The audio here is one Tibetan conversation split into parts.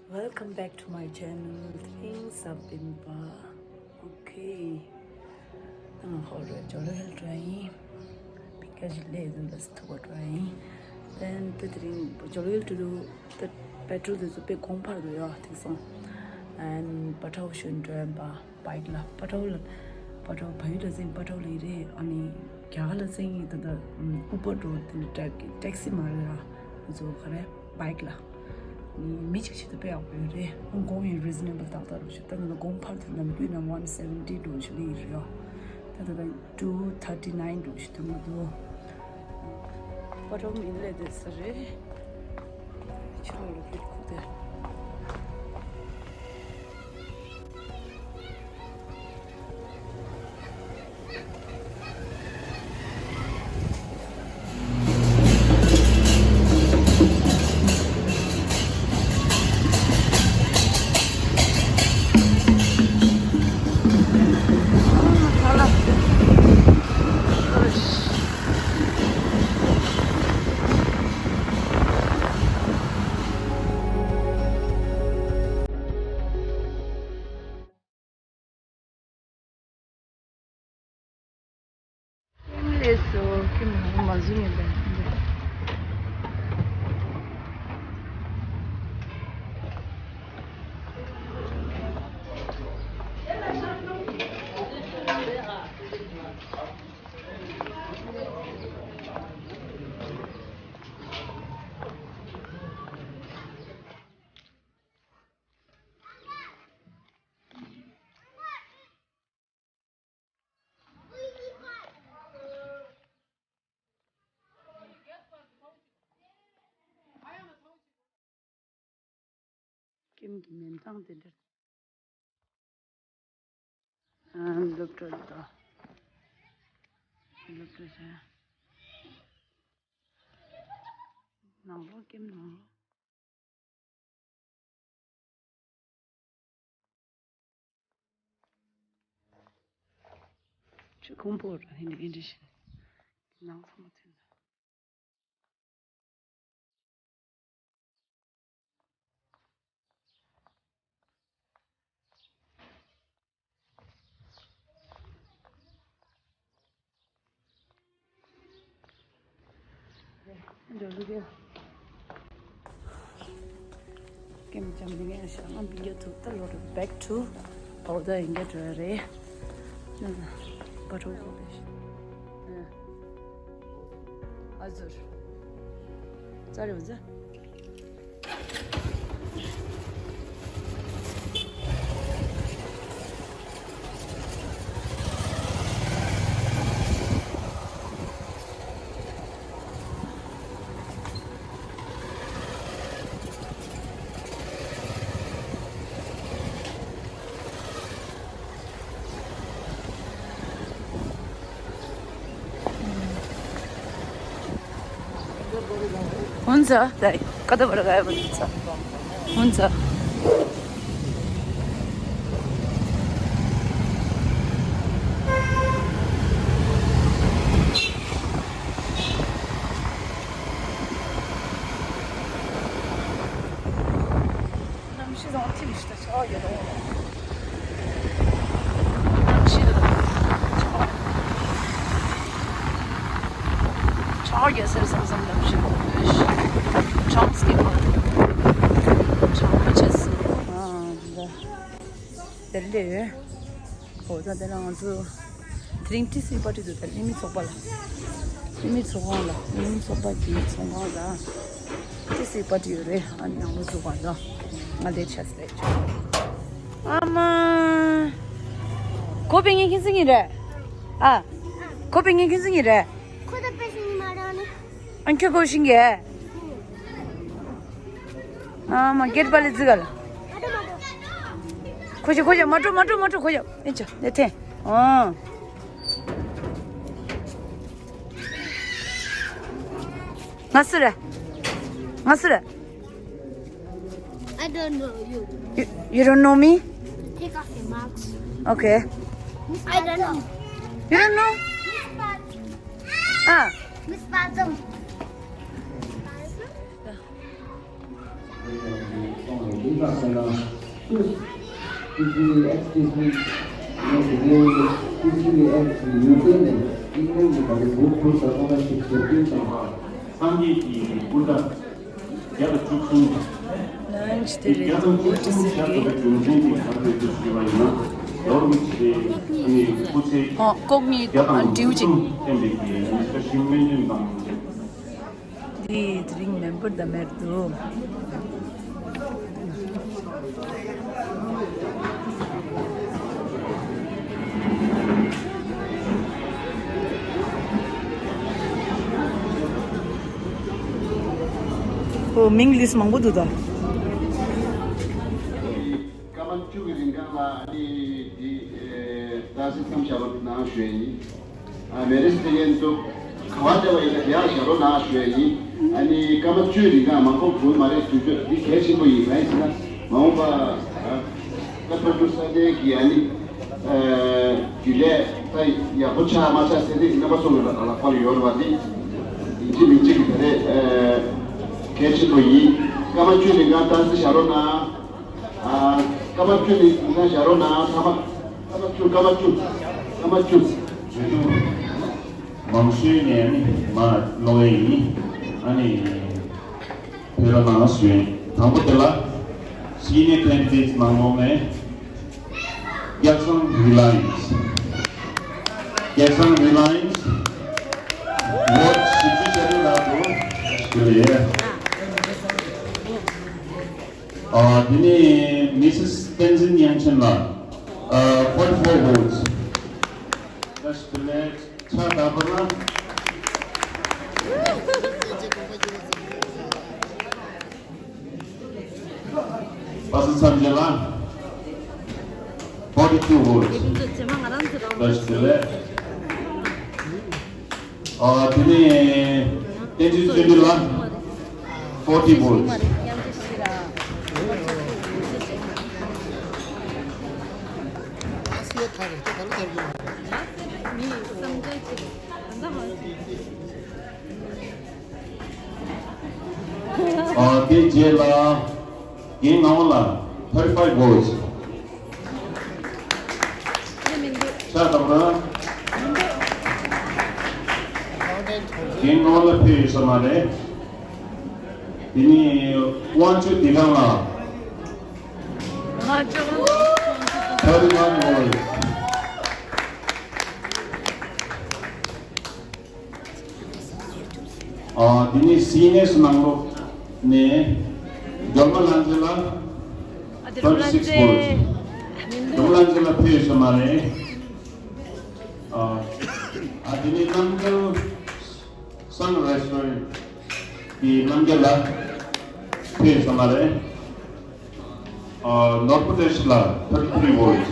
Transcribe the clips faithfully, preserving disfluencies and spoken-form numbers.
Welcome back to my channel. Things up in bar. Okay. ཨ་ཧོ་རེ་ཇོ་ལོ་ཧིལ་འགྲོ་ཡིན། པི་ཀ་ཞིག་ལས་དུ་ལས་ཐུག་པ་འགྲོ་ཡིན། Then དེ་དེ་རིང་ཇོ་ལོ་ཧིལ་འགྲོ་དུས་དེ་པེ་ཊྲོལ་དེ་ཚོ་དཔེ་གོང་འཕར་དུ་ཡོད་དེང་སང་། And པ་ཊའོ་ཤུན་འགྲོ་ཡིན་པ། བྷའིཀ་ལ་པ་ཊའོ་ལ་པ་ཊའོ་བལ་ཡུལ་ལ་ཟིན་པ་ཊའོ་ལ་ཡི་རེད། ཨ་ནི་རྒྱ་གར་ལ་ཟིན་ཡི་ད་ད་ཨུ་བར་འགྲོ་དེ་ནི་ཊེག་ཊེག་སི་མ་རེད་ར། ང་ཚོ་ག་རེ་བྷའིཀ་ལ། མི་གཅིག་ཆེད་དུ་དཔེ་ཡག་པོ་ཡོད་རེད། ཨང་གོང་ཡང་རི་ཛི་ནེ་བལ་ཏག་ཏག་རུ་ཞིག་ད་ནི་གོང་འཕར་དུ་ནམ་རྒྱུན་ནམ་ཝན་སེ་ཝེན་ཊི་འགྲོ་ཞིག་ལ་ཡི་རེད། ད་ད་ད་ཊུ་ཐར་ཊི་ནའིན་འགྲོ་ཞིག་ཐུབ་མི་འདུག་པ་ཊའོ་མིན་ལས་དེ་ས་རེད། ཕྱི་ལོགས་ལ་བུད་ཁུག་དེ། ལས་སོ་ཁྱིམ་ནང་མ་བཟུང་ངེས་པས། ཁྱིམ་གྱི་མེ་མདའ་དེ་འདྲ། ཨ། སློབ་གྲྭ་དང་། སློབ་གྲྭ་བྱས། ནང་ལོགས་ཁྱིམ་ནང་ལོགས། ཆུ་ཁུང་པོ་ར་ཧིན་ཧིན་རི་བཞིན་ནང་ཚང་མ་ཐོན། འགྲོ་ལུགས་ཡོད། ཀེམ་ཅམ་ནི་ངས་ཤ་ང་བི་ཡ་ཐུག་ད་ལོ་རེ་back to ཨོ་ད་ཡིན་གྱི་འགྲོ་རེད། ན་ན་བ་ཊོ་ཀོ་ལེ་ཤི། ཨ་ཟུར་ཙ་རེ་བ་ཟ། हुन्छ दाइ, कताबाट गयो भने हुन्छ। हुन्छ। གནམ་གཤིས་བཟང་ཐིག་ལེ་ཞིག་ད་ཆར་པ་ཡོད་དོ། གནམ་གཤིས་ད་ཆར་པ་ཡོད་སེར་སམ་སམ་གནམ་གཤིས་ད་གྲང་སྐྱིད་པ། གྲང་མོ་བྱས་སོང་། ཨ་འདི་འདྲ་དེར་སླེབས་ཡོད། ཨོ་ད་དེ་ལ་ང་ཚོ་དེ་རིང་ཊི་སི་པར་ཊི་འདུག་ད་གླེང་མི་ཚོགས་པ་ལ། གླེང་མི་ཚོགས་ཁང་ལ་གླེང་མི་ཚོགས་པ་གི་ཚོང་ཁང་ལ་ཊི་སི་པར་ཊི་ཡོད་རེད། ཨ་ནི་ནང་ལོ་འཛུལ་བ་དང་ང་ལས་ཆགས་སྲེད། ཨ་མ། ཁོ་པའི་ངའི་ཁྱིམ་ཚང་ཡིན་རེད། ཨ། ཁོ་པའི་ངའི་ཁྱིམ་ཚང་ཡིན་རེད། ཁོ་ད་པེ་ཤིང་མ་རང་ནི། ཨ་ཁྱོད་ཁོ་ཤིང་གི། ཨ་མ་གེད་པ་ལི་ཙི་ག་ལ། ཁོ་ཅི་ཁོ་ཅི་མ་འགྲོ་མ་འགྲོ་མ་འགྲོ་ཁོ་ཅི་ཨེ་ཅི་ནེ་ཐེ། ཨ། ང་སུ་རེད། ང་སུ་རེད། I don't know you. You, you don't know me? Take off your mask. Okay. I don't know. You don't know? Miss Pal-, ah. Miss Pazum. ཡིན་པ་ཟེར་ན། ཏུ། ཏི་སི་ཨེག་སི་ཏི་སི། ངས་དེ་གའི་ཏི་སི་ཨེག་སི་ཡུ་ཀེ་ནས་ཨིང་ལན་གྱི་བར་དུ་བུག་ཕུལ་ད་སྐོར་ཞིག་ཞབས་སྐྱོན་དང་། སངས་རྒྱས་ཀྱི་སྐུ་འདྲ་བརྒྱ་དང་བཅུ་གསུམ། ལན་ཇི་དེ་རེད་འདུག་ཅི་ཟེར་གི། ལོ་རྒྱུས་ཀྱི་གར་བའི་དུ་ཞུས་པ་ཡིན་ན། ལོ་རྒྱུས་ཀྱི་ཨ་ནི་སྐུ་ཚེ་ཨོ་ལྐོག་གཉིས་བརྒྱ་དང་འབྲིའུ་ཅིག་བརྟན་པའི་གི་མི་ས་ཤིང་སྨན་བཅོས་དང་། འདི་དེ་རིང་མེམ་བར་ད་མེར་འདུག་ཨོ་མིང་ལིས་མང་པོ་འདུག་ད། སྐར་མ་བཅུ་གི་རིང་གང་ལ་ཨ་ནི་འདི་ཏཱ་སི་མཚམས་བཞག་རོགས་གནང་ཞུ་ཡ་ཡིན། ཨ་མེ་རེ་སི་ཏེ་ཡན་ཚོ་ག་བ་བལྟས་པ་ཡིན་ན་དེ་ཡང་བཞག་རོགས་གནང་ཞུ་ཡ་ཡིན། ཨ་ནི་སྐར་མ་བཅུ་རིང་གང་མང་པོ་དགོས་མ་རེད། དུས་ཚོད་འདི་གལ་ཆེན་པོ་ཡིན། གང་ཡིན་ཟེར་ན་མ་འོངས་པ་ཨ་ཀ་ཐ་ཀྲུ་ས་གནས་ཀྱི་ཨ་ནི་ཨ་རྒྱུན་ལས་ད་ཡག་པོ་ཆགས་མ་ཆགས་ཟེར་ནི་རྣམ་པ་ཚོ་གི་ལག་པ་ལ་ཡོད་རེད་པ། འདི་ཡིན་གཅིག་མིན་གཅིག་གི་དེ་རེད། ཨ་གལ་ཆེན་པོ་ཡིན། སྐར་མ་བཅུ་རིང་གང་ཏཱ་སི་བཞག་རོགས་གནང་། ཨ། སྐར་མ་བཅུ་ནི་ང་བཞག་རོགས་གནང་། ཐ་མ་སྐར་མ་བཅུ། སྐར་མ་བཅུ། སྐར་མ་བཅུ། གྲོས་ཆོད་མང་ཤོས་ནས་ནི་མ་ལོག་ཡས་ཡིན། ཨ་ནི་བོད་ལ་ནང་ཞུ་ཡིན། དང་པོ་དེ་ལ་སི་ནི་ཡར་ཀེན་ཌི་ཌེ་ཊི་ནང་ལོག་ནས་རྒྱལ་བཟང་རི་ལ་ཡན་སི། རྒྱལ་བཟང་རི་ལ་ཡན་སི། ཝོ་ཊི་བཞི་བཅུ་ཞེ་དྲུག་ལ་དུ་ཞུ་ཡས། ཨ། དེ་ནས་མི་སིས་བསྟན་འཛིན་དབྱངས་ཅན་ལགས། ཨ། forty four votes། བཀྲ་ཤིས་བདེ་ལེགས། ཕྱག་དག་པ་ན། པ་སངས་མཚམས་བཞག་ལགས། forty two votes། བཀྲ་ཤིས་བདེ་ལེགས། ཨ། དེ་ནས་བསྟན་འཛིན་བརྩོན་འགྲུས་ལགས། forty votes། ཨ། དེ་རྗེས་ལ་རྒན་ངག་དབང་ལགས། thirty five votes། ཕྱག་དང་པོ། རྒན་ངག་དབང་ལགས་ཕེབས་ཡོད་ས་མ་རེད། དེ་ནས་དབང་ཕྱུག་བདེ་སྒང་ལགས། thirty one votes། ཨ། དེ་ནས་སི་ནི་ཡར་སི་ནང་ལོགས་ནས་སྒྲོལ་མ་ལྷ་མཛེས་ལགས། thirty six votes། སྒྲོལ་མ་ལྷ་མཛེས་ལགས་ཕེབས་ཡོད་ས་མ་རེད། ཨ། ཨ། དེ་ནས་རྣམ་རྒྱལ་སན་རེ་སི་ཊོ་རན་གྱི་རྣམ་རྒྱལ་ལགས་ཕེབས་ཡོད་ས་མ་རེད། ཨ། ནོར་བུ་བཀྲ་ཤིས་ལགས། thirty three votes།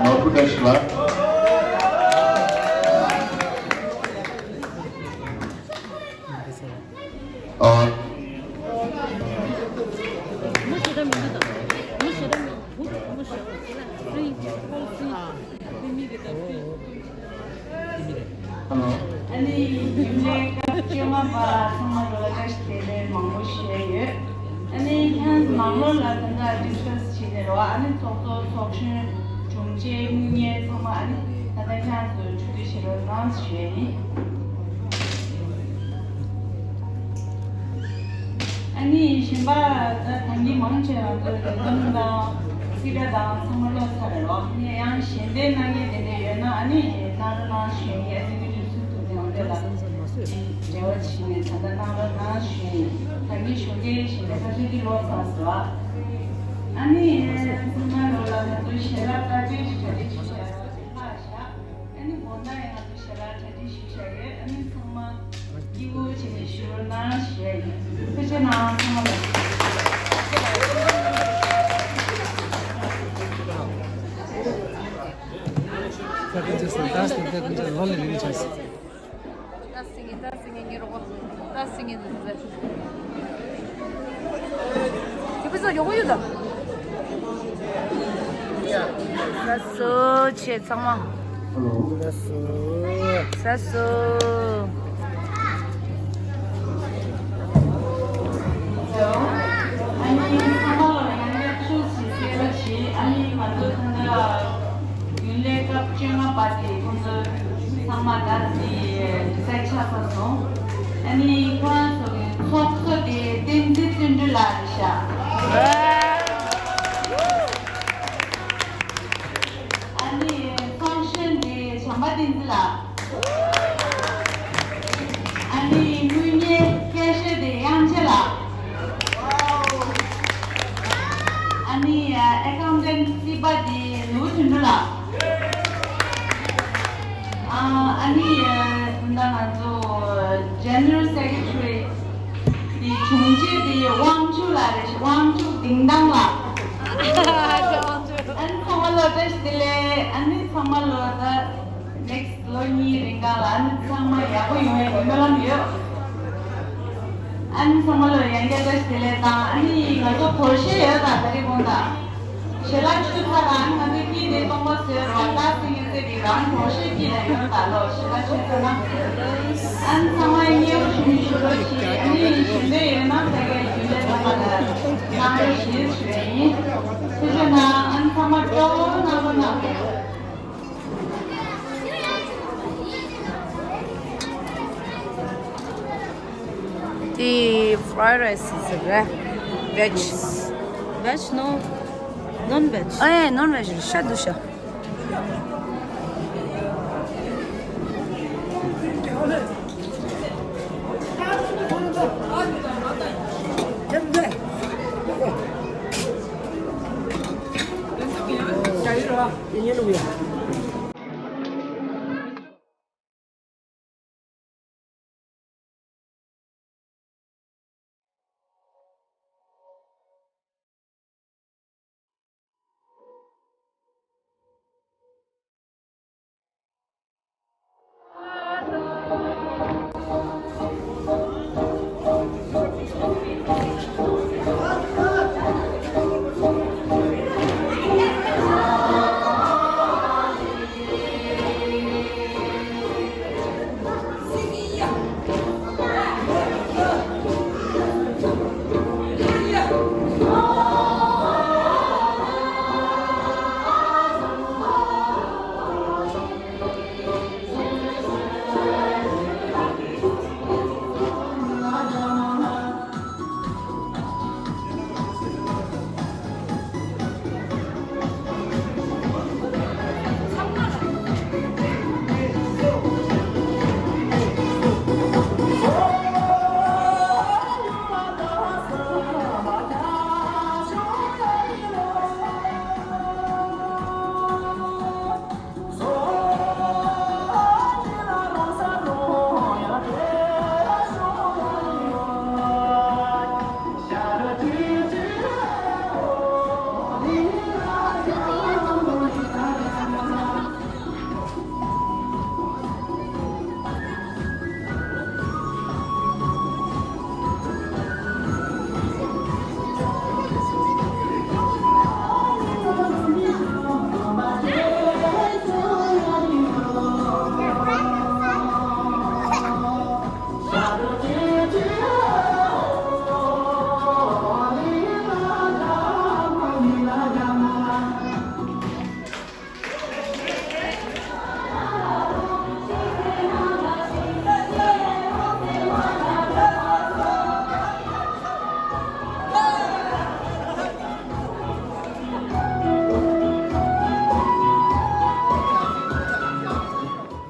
ནོར་བུ་བཀྲ་ཤིས་ལགས། ཨ། ཨ་ནི་རྒྱུན་ལས་སྐབས་བཅོ་ལྔ་པ་ཚང་མ་ལ་བཀྲ་ཤིས་བདེ་ལེགས་མང་པོ་ཞུ་ཡ་ཡོད། ཨ་ནི་ཁྱེད་ནང་ལོགས་ལ་ད་ལྟ་ཌིས་ཀ་སི་བྱེད་ནས་རོ། ཨ་ནི་ཚོགས་གཙོ་ཚོགས་གཞོན་དྲུང་ཆེ་དངུལ་གཉེར་ཚང་མ། ཨ་ནི་ད་ལྟ་ཁྱེད་ཚོ་ཆུ་ཚོད་བཞི་རོ་ནང་ཞུ་ཡ་ཡིན། ཨ་ནི་གཞན་པ་ད་ད་གིན་མང་ཆེ་བ་ཚོས་ལས་བསྡོམས་དང་རྩིས་ཁྲ་དང་ཚང་མ་ཀློག་ཚར་རེད་བ། ཡང་གཞན་པའི་གནང་མཁན་དེ་འདྲ་ཡོད་ན་ཨ་ནི་གནང་རོགས་གནང་ཞུ་ཡ་ཡིན། ཨ་ཙི་ཀི་དུས་ཚོད་ཐུབ་དེ་འོང་དེ་ལ་འབྲེལ་བ་བྱས་ནས་ད་ལྟ་གནང་རོགས་གནང་ཞུ་ཡ་ཡིན། ད་གིན་ཞོགས་ཀའི་གཞན་པའི་ཁ་ཤས་ཀྱིས་ཀློག་ཚར་སོང་བ། ཨ་ནི་ཚང་མ་ལོ་ལ་ང་ཚོ་ཞལ་ལག་ལྟ་སྤྲོད་ཅིག་གྲ་སྒྲིག་ཞུ་བྱས་ལྷག་བཞག་ཨ་ནི་དགོང་དག་ཡང་ང་ཚོ་ཞལ་ལག་གྲ་སྒྲིག་ཞུ་བྱ་ཡོད། ཨ་ནི་ཚང་མ་སྐྱིད་པོ་བྱས་ནས་བཞུགས་རོགས་གནང་ཞུ་ཡ་ཡིན། ཐུགས་རྗེ་གནང་། ཚང་མ་ལ། ད་སེང་གེ་ད་སེང་གེ་ལོ་ལ་རིང་ཆགས་སོང་། ད་སེང་གེ་ད་སེང་གེ་ཉེ་རོགས། ད་སེང་གེ་འདི་ཟེར། དེ་བུ་ཚོ་ཡོང་གི་ཡོད་ད། ས་སོ་ཆེ་ཚང་མ། ས་སོ། ས་སོ། ཨ་ནི་ པ་དེ་ཁོང་ཚོ་ཚང་མ་ད་དེ་གསལ་ཆགས་ཚར་སོང་། ཨ་ནི་ཁོ་རང་ཚོ་གི་ཚོགས་གཙོ་དེ་བསྟན་འཛིན་བརྩོན་འགྲུས་ལགས་རེད་ཤག་ཨ་ནི་ཧྥང་ཤན་དེ་བྱམས་པ་བསྟན་འཛིན་ལགས། ཨ་ནི་དངུལ་གཉེར་སྐད་ཤེར་དེ་དབྱངས་ཅན་ལགས། ཨ་ནི་ཨེ་ཁའུན་ཊན་སྲིད་པ་དེ་ནོར་བུ་དོན་གྲུབ་ལགས། ཨ་ནི་ད་ལྟ་ང་ཚོ་ཇེ་ནེ་རལ་སེ་ཀེ་ཊ་རི་དེ་དྲུང་ཆེ་དེ་དབང་ཕྱུག་ལགས་རེད། དབང་ཕྱུག་དིང་ཐང་ལགས། ཨ་ནི་ཚང་མ་ལོ་བཀྲ་ཤིས་བདེ་ལེགས། ཨ་ནི་ཚང་མ་ལོ་ད་ནེག་སི་ལོ་གཉིས་རིང་ག་ལ་ནི་ཚང་མ་ཡག་པོ་ཡོང་ཡག་གི་སྨོན་ལམ་ཡོད། ཨ་ནི་ཚང་མ་ལོ་ཡང་བསྐྱར་བཀྲ་ཤིས་བདེ་ལེགས་དང་། ཨ་ནི་ང་ཚོ་སྒོར་གཞས་ཡོད་དང་ད་རེས་དགོང་དག་ཞལ་ལག་མཆོད་ཚར་རང་ང་ཚོའི་སྐད་དེ་སྟོང་པ་བཟོས་རོགས། ད་སེང་གེ་ཚེ་རིང་རང་སྒོར་གཞས་སྐྱིད་ལ་ཡོད་ད་ལོ་ཞལ་ལག་མཆོད་ཚར་ན། ཨ་ནི་ཚང་མ་མཉེས་པོ་ཞུ་མི་ཞུ་རོགས་ཞེས། ཨ་ནི་ཞུ་འདོད་ཡོད་ན་ད་གའི་རྒྱུན་ལས་ཚང་མ་ལ་གནང་རོགས་ཞེས་ཞུ་ཡ་ཡིན། ཐུགས་རྗེ་གནང་། ཨ་ནི་ཚང་མ་སྤྲོ་བོ་གནང་རོགས་གནང་། དེ་fried rice རེད། Veg. Veg, no? Non-veg. ཨེ་non-veg རེད་ཤག་འདུག་ཤག་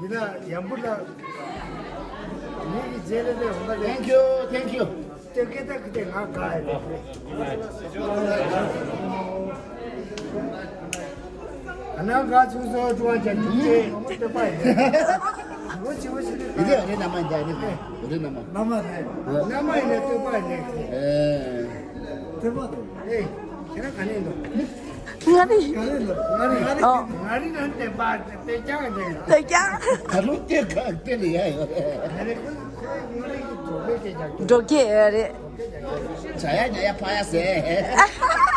ཡིན་ན་ཡམ་བུ་ལ་མི་གི་རྗེས་ལ་ལས་འོང་ག་ལས། Thank you, thank you. དེ་སྐད་ད་གི་དེ་ང་ག་ཡ་རེད། ཨ་ན་ག་ཚུགས་སོ་ཅུ་བ་ཅན་དུ་ཅེ་ཏེ་པ་ཡིན། ཅི་བ་ཅི་བ་ཅི་རེད། ཡིན་རེད་རེད། ནམ་མ་ཡིན་རེད། རེད་ནམ་མ། ནམ་མ་རེད། ནམ་མ་ཡིན་ནས་ཏེ་པ་ཡིན་ནས། ཨེ། ཏེ་པ་དང་། ཨེ། ཁྱེད་རང་ག་ནས་འདུག་ང་རེད། ང་རེད་ལ། ང་རེད། ཨོ། ང་རེད་ན་ཏེ་པ་ཏེ་ཀྱང་རེད། ཏེ་ཀྱང་། ད་ལོ་ཏེ་ག་ཏེ་ལ་ཡ་ཡོད་རེད། ང་རེད། ཁོ་ཁོ་ང་རེད་ཀྱི་འགྲོ་མེད་ཏེ་ཀྱང་། འགྲོ་ཀྱི་ཡོད་རེད། ཇ་ཡ་ཉ་ཡ་ཕ་ཡ་ཟེར།